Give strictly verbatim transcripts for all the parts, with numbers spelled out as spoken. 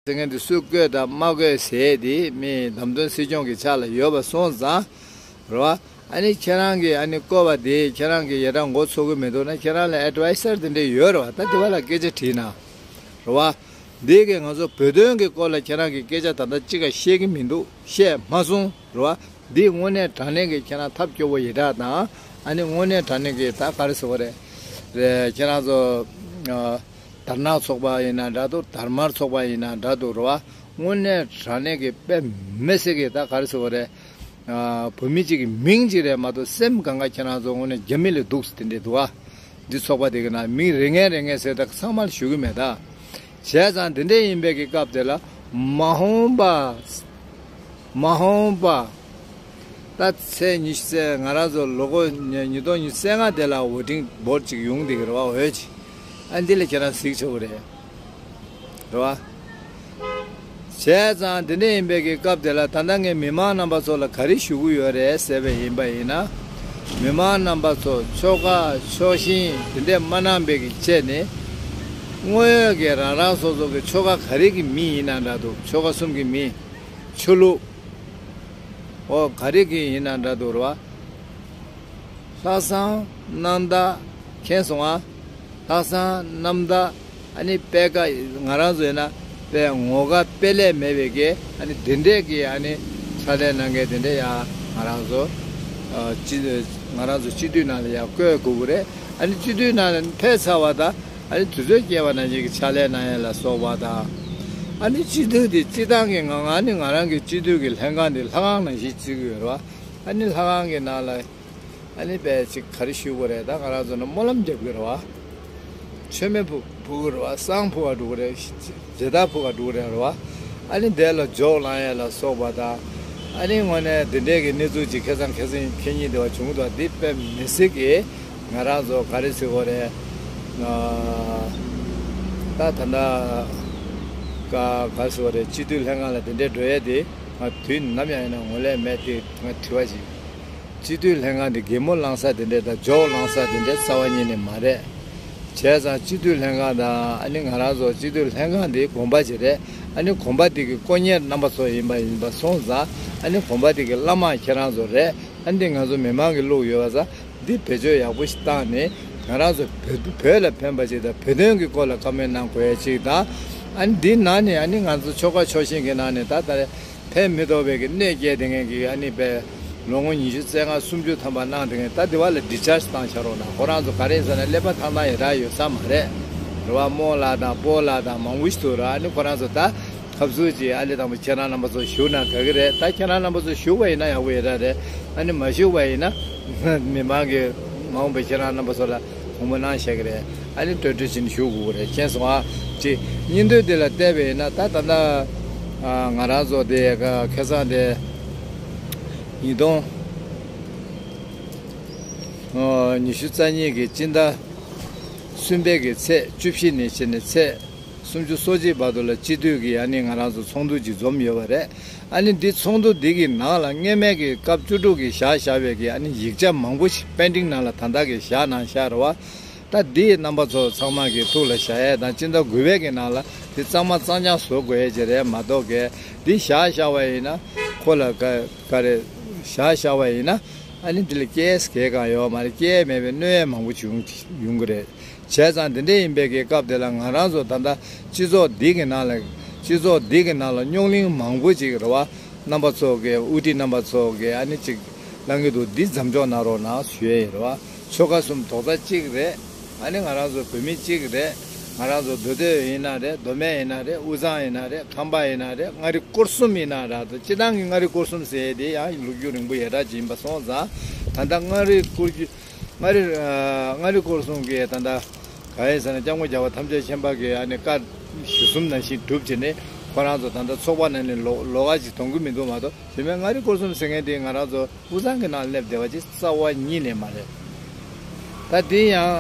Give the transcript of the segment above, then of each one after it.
ཟེར་མཁན་དེ་སུས་བསྐོས་དང་མ་བསྐོས་ཟེར་དེ་མི་བདམས་ཐོན་སྲིད་སྐྱོང་གི་ཕྱག་ལ་ཡོད་པ་སོང་ཙང་རེད་བ། ཨ་ནི་ཁྱེད་རང་གིས་ཨ་ནི་བསྐོས་པ་དེ་ཁྱེད་རང་གིས་ཡ་རང་མགོ་ཚོད་ཀྱི་མི་འདུག་ན་ཁྱེད་རང་ལ་ཨེ་ཌི་ཝའི་སར་དེ་འདྲས་ཡོད་རེད་བ། ད་དེ་བ་ལ་སྐད་ཆ་དྲིས་ན་རེད་བ། འདི་གིས་ང་ཚོ་བོད་དོན་གྱི་སྐོར་ལ་ཁྱེད་རང་གིས་སྐད་ཆ་ད་ལྟ་གཅིག་ཀ་བཤད་ཀྱི་མི་འདུག་བཤད་མ་སོང་རེད་བ། འདི་དངོས་གནས་དྲང་གནས་ཀྱི་ཁྱེད་རང་ཐབས་སྐྱོ་བོ་ཡི་དྲག་དང་ཨ་ནི་དངོས་གནས་དྲང་གནས་ཀྱི་ད་ག་རེ་ཟེར་བ་རེད། རེད་ཁྱེད་རང་ཚོ་ཨ། དར་ནག་ཚོགས་པ་ཡིན་ན་འདྲ་འདུག་དར་དམར་ཚོགས་པ་ཡིན་ན་འདྲ་འདུག་རེད་བ། དངོས་གནས་དྲང་གནས་ཀྱི་དཔེ་མི་སྲིད་ཀྱི་ད་ག་རེ་ཟེར་བ་རེད། ཨ། བོད་མི་གཅིག་གི་མིང་གཅིག་རེད་མ་གཏོགས་སེམས་གང་ག་ཁྱེད་རང་ཚོ་དངོས་གནས་རྒྱ་མི་ལས་སྡུག་ཟེར་དེ་འདྲས་འདུག་ཨ། འདི་ཚོགས་པ་དེ་གི་ནང་མིང་རེ་ངན་རེ་ངན་ཟེར་ད་ཚང་མ་ལ་ཞུ་གི་མེད་ད། བྱས་ཙང་དེ་འདྲས་ཡིན་པའི་གི་སྐབས་དེ་ལ་མ་འོངས་པ། མ་འོངས་པ། ད་ཚེས་ཉི་ཤུ་རྩ་ང་རང་ཚོ་ལོ་གོ་ཉིས་སྟོང་ཉི་ཤུ་རྩ་ལྔ་དེ་ལ་ཝོ་ཊིང་བོ་ཊི་ཅིག་ཡོང་བསྡད་ཀྱི་རེད་བ། འོས་ཅིག་ཨ་འདི་ལ་ཁྱེད་རང་གཟིགས་ཆོག་གི་རེད། རེད་བ། བྱས་ཙང་དེ་འདྲ་ཡིན་པའི་གི་སྐབས་དེ་ལ་ད་ལྟ་ངས་མི་མང་རྣམ་པ་ཚོ་ལ་ག་རེ་ཞུ་གི་ཡོད་རེད་ཟེར་བ་ཡིན་པ་ཡིན་ན། མི་མང་རྣམ་པ་ཚོ་ཆོལ་ཁ་ཕྱོགས་ཞེན་དེ་འདྲས་མ་གནང་བའི་གི་ཆེད་ནས། དངོས་ཡོད་ཀྱི་རང་རང་སོ་སོ་གི་ཆོལ་ཁ་ག་རེ་གི་མི་ཡིན་ན་འདྲ་འདུག་ཆོལ་ཁ་གསུམ་གི་མི། ཆོས་ལུགས། ཨོ་ག་རེ་གི་ཡིན་ན་འདྲ་འདུག་རེད་བ། ལྷག་བསམ་རྣམ་དག་མཁྱེན་སོང་ང་། ལྷག་བསམ་རྣམ་དག་ཨ་ནི་དཔེ་ཀ་ང་རང་ཚོ་ཡིན་ན་དཔེ་ངོ་དགའ་དཔེ་ལས་མེད་པའི་གི་ཨ་ནི་དེ་འདྲས་ཀྱི་ཨ་ནི་ཕྱག་ལས་གནང་མཁན་དེ་འདྲས་ཡ་ང་རང་ཚོ་ཨ་སྤྱི་ང་རང་ཚོ་སྤྱི་འཐུས་ནང་ལ་ཡ་བསྐོས་དགོས་ཀྱི་རེད། ཨ་ནི་སྤྱི་འཐུས་ནང་ལ་ཕེབས་ཚར་བ་དང་ཨ་ནི་དུས་ཚོད་སྐྱེལ་བ་ནང་བཞིན་གྱི་ཕྱག་ལས་གནང་ཡས་ལ་སོགས་པ་དང་། ཨ་ནི་སྤྱི་འཐུས་དེ་སྤྱི་བཏང་གི་ངང་ཨ་ནི་ང་རང་གི་སྤྱི་འཐུས་ཀྱི་ལྷན་ཁང་དེ་ལྷ་ཁང་ནང་བཞིན་བརྩི་གི་ཡོད་རེད་བ། ཨ་ནི་ལྷ་ཁང་གི་ནང་ལ་ཨ་ནི་དཔེ་ཅིག་ག་རེ་ཞུ་དགོས་རེད། ད་ང་རང་ཚོ་ནི་སྨོན་ལམ་རྒྱབ་གི་རེད་བ། མཆོད་མེ་ཕུ་ཕུ་གི་རེད་བ། བསང་ཕུ་བ་འགྲོ་གི་རེད། མཇལ་དར་ཕུ་བ་འགྲོ་གི་རེད་རེད་བ། ཨ་ནི་དེ་ལ་འཇོག་ལང་ཡས་ལ་སོགས་པ་དང་། ཨ་ནི་དངོས་གནས་འདི་འདྲའི་གི་གནས་ཚུལ་ཅིག་ཁ་སང་ཁ་སང་ཁེ་ཉིན་དེ་བ་བྱུང་འདུག་འདི་དཔེ་མི་སྲིད་གི་ང་རང་ཚོ་ག་རེ་ཟེར་དགོས་རེད། ད་ད་ལྟ་ག་ག་ཟེར་བ་རེད། སྤྱི་འཐུས་ལྷན་ཁང་ལ་དེ་འདྲའི་འགྲོ་ཡས་དེ་ང་དུས་ནམ་ཡང་ཡིན་ན་ངོས་ལེན་མེད་དེ་ང་དྲི་བ་ཞིག་སྤྱི་འཐུས་ལྷན་ཁང་དེ་གད་མོ་བསླང་ས་དེ་འདྲས་དང་འཇོག་བསླང་ས་དེ་འདྲས་རྩ་བ་ཉིད་ནས་མ་རེད། བྱས་ཙང་སྤྱི་འཐུས་ལྷན་ཁང་དང་ཨ་ནི་ང་རང་ཚོ་སྤྱི་འཐུས་ལྷན་ཁང་དེ་དགོན་པ་ཅིག་རེད། ཨ་ནི་དགོན་པ་དེ་གི་དཀོན་གཉེར་རྣམ་པ་ཚོ་ཡིན་པ་ཡིན་པ་སོང་ཙང་ཨ་ནི་དགོན་པ་དེ་གི་བླ་མ་ཁྱེད་རང་ཚོ་རེད། ཨ་ནི་ང་ཚོ་མི་མང་གི་བླུག་ཡོད་པ་ཙང་འདི་བེད་སྤྱོད་ཡག་པོ་ཞིག་བཏང་ནས་ང་རང་ཚོ་བོད་བོད་ལ་ཕན་པ་ཅིག་དང་བོད་དོན་གི་སྐོར་ལ་བཀའ་མོལ་གནང་དགོས་ཡ་ཅིག་དང་། ཨ་ནི་འདི་ནང་ནས་ཨ་ནི་ང་ཚོ་ཆོལ་ཁ་ཕྱོགས་ཞེན་གི་ནང་ནས་ད་ལྟ་ཕན་མི་ཐོགས་པའི་གི་གནོད་སྐྱེལ་དེ་ངན་གི་ཨ་ནི་པའི་ལོ་ངོ་ཉི་ཤུ་རྩ་ལྔ་སུམ་ཅུ་ཐམ་པ་གནང་དེ་ངན་ད་དེ་བ་ལ་ཌི་ཆར་ཇི་བཏང་བཞག་རོགས་གནང་། ཁོ་རང་ཚོ་ག་རེ་ཟེར་ན་ཀླད་པ་ཐང་ཐང་ཡ་རག་ཡོད་ས་མ་རེད། རེད་བ། རྨོ་ལགས་དང་སྤོ་ལགས་དང་མང་པོ་ཞིག་འདུག་ར། ཨ་ནི་ཁོ་རང་ཚོ་ད་ཁབ་སུ་ཅིག་ཨ་ལེ་དང་པོ་ཁྱེད་རང་རྣམ་པ་ཚོ་བཞུགས་ན་དགའ་གི་རེད། ད་ཁྱེད་རང་རྣམ་པ་ཚོ་བཞུགས་པ་ཡིན་ན་ཡག་པོ་ཡོད་ར་རེད། ཨ་ནི་མ་བཞུགས་པ་ཡིན་ན་མི་མང་གི་མ་འོངས་པའི་ཁྱེད་རང་རྣམ་པ་ཚོ་ལ་དགོངས་པ་གནང་བཞག་གི་རེད། ཨ་ནི་ཏོག་ཙམ་ཞིག་བཞུགས་དགོས་ཀྱི་རེད། མཁྱེན་སོང་ཨ། ཅིག་སྙིང་འདོད་དེ་ལ་བལྟས་པ་ཡིན་ན་ད་ད་ལྟ་ང་རང་ཚོ་དེ་ཁ་སང་དེ་ཉིས་སྟོང་ཉི་ཤུ་རྩ་གཉིས་ཀྱི་སྤྱི་ཟླ་གསུམ་པའི་གི་ཚེས་བཅུ་བཞི་ནས་བྱས་ནས་ཚེས་སུམ་ཅུ་སོ་གཅིག་བར་དུ་ལ་སྤྱི་འཐུས་ཀྱི་ཨ་ནི་ང་རང་ཚོ་ཚོགས་འདུ་ཅིག་འཛོམས་ཡོད་པ་རེད། ཨ་ནི་འདི་ཚོགས་འདུ་འདི་གི་ནང་ལ་སྔོན་མའི་གི་སྐབས་བཅུ་དྲུག་གི་བཞག་བཞག་པའི་གི་ཨ་ནི་ཡིག་ཆ་མང་པོ་ཞིག་པེན་ཌིང་ནང་ལ་ད་ལྟ་གི་བཞག་གནང་བཞག་རེད་བ། ད་འདི་རྣམ་པ་ཚོ་ཚང་མ་གི་ཐུགས་ལ་བཞག་ཡས་དང་སྤྱི་ཟླ་དགུ་པའི་གི་ནང་ལ་འདི་གཙང་མ་གཙང་རྐྱང་བཟོ་དགོས་ཡས་ཅིག་རེད་མ་གཏོགས་གི་འདི་བཞག་བཞག་པ་ཡིན་ན་ཁོ་ལ་ག་ག་རེ་བཞག་བཞག་པ་ཡིན་ན་ཨ་ནི་འདི་ལ་སྐྱེས་གལ་གང་ཡོད་མ་རེད། སྐྱེས་མེད་པའི་གནོད་ཡས་མང་པོ་བྱུང་ཡོང་གི་རེད། བྱས་ཙང་དེ་འདྲ་ཡིན་པའི་གི་སྐབས་དེ་ལ་ང་རང་ཚོ་ད་ལྟ་སྤྱི་ཚོགས་འདི་གི་ནང་ལ་སྤྱི་ཚོགས་འདི་གི་ནང་ལ་རྙོག་གླེང་མང་པོ་ཅིག་རེད་བ། རྣམ་པ་ཚོ་གི་དབུ་ཁྲིད་རྣམ་པ་ཚོ་གི་ཨ་ནི་ཅིག་གླང་གི་འདུག་འདི་མཚམས་འཇོག་གནང་རོགས་གནང་ཞུ་ཡས་ཡིན་རེད་བ། ཆོལ་ཁ་གསུམ་རྡོག་རྩ་གཅིག་རེད། ཨ་ནི་ང་རང་ཚོ་བོད་མི་གཅིག་རེད། ང་རང་ཚོ་མདོ་སྟོད་ཡིན་ན་རེད། མདོ་སྨད་ཡིན་ན་རེད། དབུས་གཙང་ཡིན་ན་རེད། ཁམས་པ་ཡིན་ན་རེད། མངའ་རིས་སྐོར་གསུམ་ཡིན་ན་ར། སྤྱི་བཏང་གི་མངའ་རིས་སྐོར་གསུམ་ཟེར་ཡས་དེ་ཡང་ལོ་རྒྱུས་རིང་པོ་ཡ་ར་ཅིག་ཡིན་པ་སོང་ཙང་ད་ལྟ་མངའ་རིས་སྐོར་རྒྱུ། མངའ་རིས་ཨ། མངའ་རིས་སྐོར་གསུམ་གྱི་ད་ལྟ་ག་རེ་ཟེར་ན་སྐྱབས་མགོན་རྒྱལ་བ་ཐམས་ཅད་མཁྱེན་པ་གི་ཨ་ནི་བཀའ་གཞི་གསུམ་ནང་བཞིན་གྲུབ་བྱས་ནས་ཁོ་རང་ཚོ་ད་ལྟ་ཚོགས་པ་ནང་ནས་ལོ་ལོགས་ཀ་ཅིག་གཏོང་གི་མི་འདུག་མ་གཏོགས་གཞན་པའི་མངའ་རིས་སྐོར་གསུམ་ཟེར་མཁན་དེ་ང་རང་ཚོ་དབུས་གཙང་གི་ནང་སླེབས་བསྡད་པ་ཅིག་རྩ་བ་ཉིད་ནས་མ་རེད། ད་དེ་ཡང་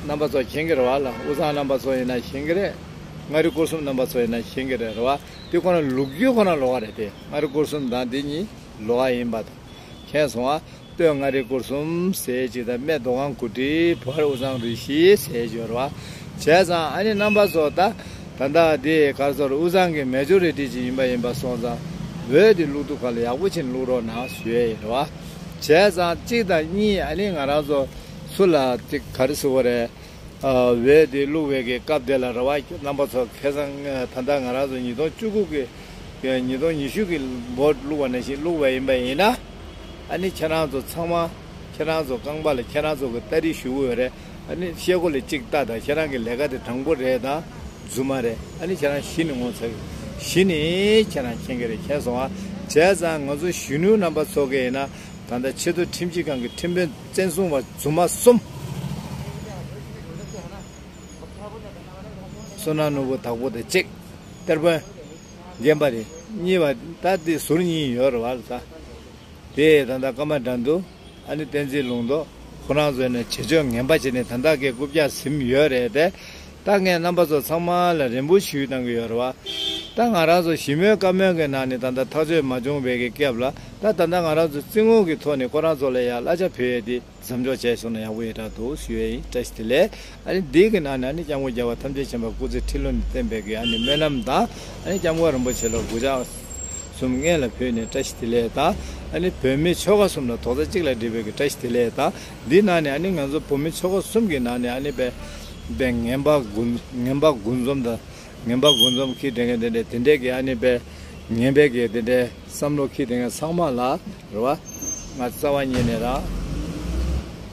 རྣམ་པ་ཚོ་མཁྱེན་གྱི་རེད་བ་ལ། དབུས་གཙང་རྣམ་པ་ཚོ་ཡིན་ན་མཁྱེན་གྱི་རེད། མངའ་རིས་སྐོར་གསུམ་རྣམ་པ་ཚོ་ཡིན་ན་མཁྱེན་གྱི་རེད་རེད་བ། དེ་ཁོ་ན་ལོ་རྒྱུས་ཁོ་ན་ལོགས་ཀ་རེད་དེ། མངའ་རིས་སྐོར་གསུམ་དང་དེ་གཉིས་ལོགས་ཀ་ཡིན་པ་དང་། མཁྱེན་སོང་ཨ། སྟོད་མངའ་རིས་སྐོར་གསུམ་ཟེར་ཅིག་དང་སྨད་མདོ་ཁམས་སྐུ་བགྲེས། བར་དབུས་གཙང་རུ་བཞི་ཟེར་ཡོད་རེད་བ། བྱས་ཙང་ཨ་ནི་རྣམ་པ་ཚོ་ད་ ད་ལྟ་དེ་ག་རེ་ཟེར། དབུས་གཙང་གི་མེ་ཇོ་རི་ཊི་ཅིག་ཡིན་པ་ཡིན་པ་སོང་ཙང་། འོས་དེ་བླུག་དུས་སྒང་ལ་ཡག་པོ་བྱས་ནས་བླུག་རོགས་གནང་ཞུ་ཡས་ཡིན་རེད་བ། བྱས་ཙང་གཅིག་དང་གཉིས། ཨ་ནི་ང་རང་ཚོ་སུ་ལ་ཅིག་ག་རེ་ཟེར་དགོས་རེད། ཨ། འོས་དེ་བླུག་པའི་གི་སྐབས་དེ་ལ་རེད་བ། རྣམ་པ་ཚོ་ཁ་སང་ད་ལྟ་ང་རང་ཚོ་ཉིས་སྟོང་བཅུ་དགུ་གི་ཉིས་སྟོང་ཉི་ཤུ་གི་བོཊ་བླུག་པ་ནང་བཞིན་བླུག་པ་ཡིན་པ་ཡིན་ན། ཨ་ནི་ཁྱེད་རང་ཚོ་ཚང་མ། ཁྱེད་རང་ཚོ་རྐང་པ་ལ་ཁྱེད་རང་ཚོ་གི་ལྟ་རེས་ཞུ་གི་ཡོད་རེད། ཨ་ནི་ཤེལ་སྒོ་ལ་གཅིག་ལྟ་དང་། ཁྱེད་རང་གི་ལས་ཀ་དེ་དྲང་པོ་རེད་དང་རྫུན་མ་རེད། ཨ་ནི་ཁྱེད་རང་གཞི་ནས་ངོ་ཚ་གི། གཞི་ནས་ཁྱེད་རང་མཁྱེན་གི་རེད། མཁྱེན་སོང་ཨ། བྱས་ཙང་ང་ཚོ་གཞོན་ནུ་རྣམ་པ་ཚོ་གི་ཡིན་ན། ད་ལྟ་ཆེས་མཐོ་ཁྲིམས་ཞིབ་ཁང་གི་ཁྲིམས་དཔོན་བཙན་བཟུང་བ་རྫུན་མ་གསུམ། བསོད་ནམས་ནོར་བུ་དྭགས་པོ་དང་གཅིག་གཏེར་དཔོན་རྒན་པ་རེད། གཉིས་པ་ད་དེ་ཟུར་གཉིས་ཡོད་རེད་བ་ལ་ད། དེ་ད་ལྟ་ཀརྨ་དགྲ་འདུལ། ཨ་ནི་བསྟན་འཛིན་ལུང་རྟོགས། ཁོ་རང་ཚོ་ནས་བྱེད་ཕྱོགས་ངན་པ་བྱས་ནས་ད་ལྟ་གི་རྐུབ་བཀྱག་ཟིན་ཡོད་རེད་དེ། ད་ངས་རྣམ་པ་ཚོ་ཚང་མ་ལ་རེ་འབོད་ཞུས་གནང་གི་ཡོད་རེད་བ། ད་ང་རང་ཚོ་ཞི་མོལ་བཀའ་མོལ་གྱི་ནང་ནས་ད་ལྟ་ཐག་གཅོད་མ་བྱུང་བའི་གི་སྐབས་ལ། ད་ད་ལྟ་ང་རང་ཚོ་རྩིས་ངོ་གི་ཐོག་ནས་ཁོ་རང་ཚོ་ལ་ཡ་གླ་ཆ་ཕུལ་ཡས་དེ་མཚམས་འཇོག་བྱས་སོང་ན་ཡག་པོ་ཡོད་དྲགས་འདུག་ཞུ་ཡས་ཡིན། བཀྲ་ཤིས་བདེ་ལེགས། ཨ་ནི་འདི་གི་ནང་ནས་ཨ་ནི་སྐྱབས་མགོན་རྒྱལ་བ་ཐམས་ཅད་མཁྱེན་པ་སྐུ་ཚེ་ཁྲི་ལོ་ནས་བསྟན་པའི་གི་ཨ་ནི་སྨོན་ལམ་དང་། ཨ་ནི་སྐྱབས་མགོན་རིན་པོ་ཆེ་ལ་གུས་ཕྱག་གསུམ་སྔོན་ལ་ཕུལ་ནས་བཀྲ་ཤིས་བདེ་ལེགས་དང་། ཨ་ནི་བོད་མི་ཆོལ་ཁ་གསུམ་ལ་རྡོག་རྩ་གཅིག་ལ་སྒྲིལ་བའི་གི་བཀྲ་ཤིས་བདེ་ལེགས་དང་། འདི་ནང་ནས་ཨ་ནི་ང་ཚོ་བོད་མི་ཆོལ་ཁ་གསུམ་གི་ནང་ནས་ཨ་ནི་དཔེ་དཔེ་ངན་པ་དགུ་ངན་པ་དགུ་འཛོམས་དང་། ངན་པ་དགུ་འཛོམས་ཁྱི་དྲན་མཁན་དེ་འདྲས་དེ་འདྲས་ཀྱི་ཨ་ནི་དཔེ་ངན་པའི་གི་དེ་འདྲས་བསམ་བློ་ཁྱི་དེ་ངན་ཚང་མ་ལ་རེད་བ། ང་རྩ་བ་ཉིད་ནས་རང་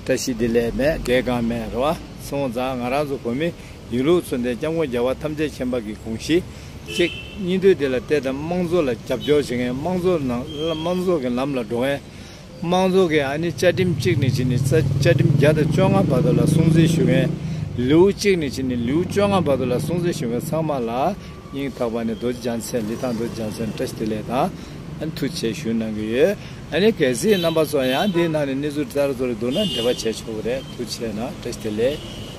བཀྲ་ཤིས་བདེ་ལེགས་མེད། གལ་གང་མེད་རེད་བ། སོང་ཙང་ང་རང་ཚོ་བོད་མི་ཡིན་ལུགས་ཚུལ་ལྡན་སྐྱབས་མགོན་རྒྱལ་བ་ཐམས་ཅད་མཁྱེན་པ་གི་དགོངས་གཞི་གཅིག་གཉིས་འདོད་དེ་ལ་བལྟས་དང་། དམངས་གཙོ་ལ་རྒྱབ་སྐྱོར་བྱེད་མཁན། དམངས་གཙོ་ནང་དམངས་གཙོ་གི་ལམ་ལ་འགྲོ་མཁན། དམངས་གཙོ་གི་ཨ་ནི་བཅའ་ཁྲིམས་གཅིག་ནས་བྱས་ནས་བཅའ་ཁྲིམས་བརྒྱ་དང་བཅོ་ལྔ་བར་དུ་ལ་སྲུང་བརྩི་ཞུ་མཁན། ལེའུ་གཅིག་ནས་བྱས་ནས་ལེའུ་བཅོ་ལྔ་བར་དུ་ལ་སྲུང་བརྩི་ཞུ་མཁན་ཚང་མ་ལ་སྙིང་ཐག་པ་ནས་རྡོ་རྗེ་རྒྱལ་མཚན། ལི་ཐང་རྡོ་རྗེ་རྒྱལ་མཚན་བཀྲ་ཤིས་བདེ་ལེགས་དང་། ཨ་ནི་ཐུགས་རྗེ་ཆེ་ཞུ་གནང་གི་ཡོད། ཨ་ནི་གལ་སྲིད་རྣམ་པ་ཚོ་ཡང་འདིའི་ནང་ནས་གནས་ཚུལ་གསར་བཟོ་རེ་འདུག་ན་འབྲེལ་བ་བྱས་ཆོག་གི་རེད། ཐུགས་རྗེ་ཆེ་གནང་། བཀྲ་ཤིས་བདེ་ལེགས།